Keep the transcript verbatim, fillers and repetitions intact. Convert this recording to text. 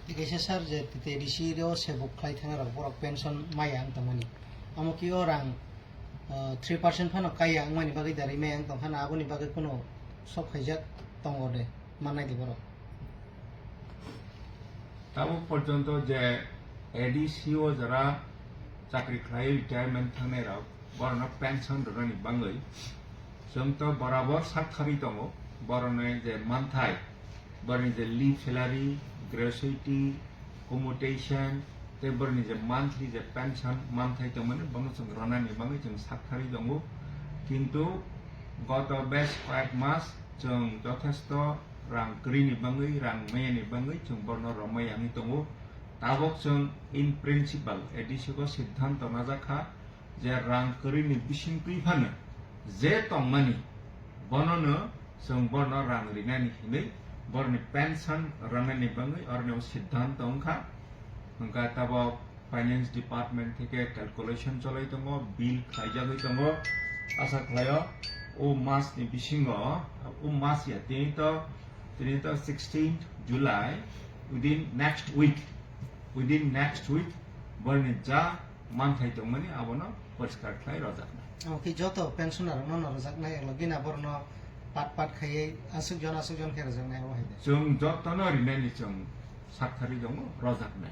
Tei kaisa sir je T D C o se buk khlai thangna rok borok pension maya wng tongmani. Amo ki o rang, ah, three percent phano kaiya wngmani bagwi da rimaya wng tongkha na aboni bagwi kuno sok khaijak tongo de mannai di borok. Tabuk porjonto je A D C o jara chakri khlai retirement thangnai rok borokno pension rwnani bagwi chwng to borabor sak tharwi tongo, borokni je manthai, borokni je leave salary, gratuity, commutation, tei borokni je monthly je pension manthai tongmani bono chwng rwnani bagwi chwng sak tharwi tongo. Kintu goto bes koyek mas chwng jothesto rang kwrwini bagwi, rang mayani bagwi chwng borokno romwi yangwi tongo. Tabok chwng in principle A D C o siddhanto najak kha je rang kwrwini bisingtwi phano je tongmani bonono chwng borokno rang rinani hinwi borokni pension rwnani bagwi oroni o siddhanto wngkha. Hwnkha tabok Finance Department theke calculation cholai tongo, bill khlaijagwi tongo. Asa khlaio o mas ni bisingo, o mas ya tini to, tini to sixteenth July, within next week, within next week borni ja manthai tongmani abono poriskar khlai rojaknai. Omo khe joto pensioner rokno no rojaknai, elo bina borno pat pat khaiwi aswk jon aswk jon khe rojaknai abo hai de. Chwng jotono rinani chwng sak thari tongo, rojaknai.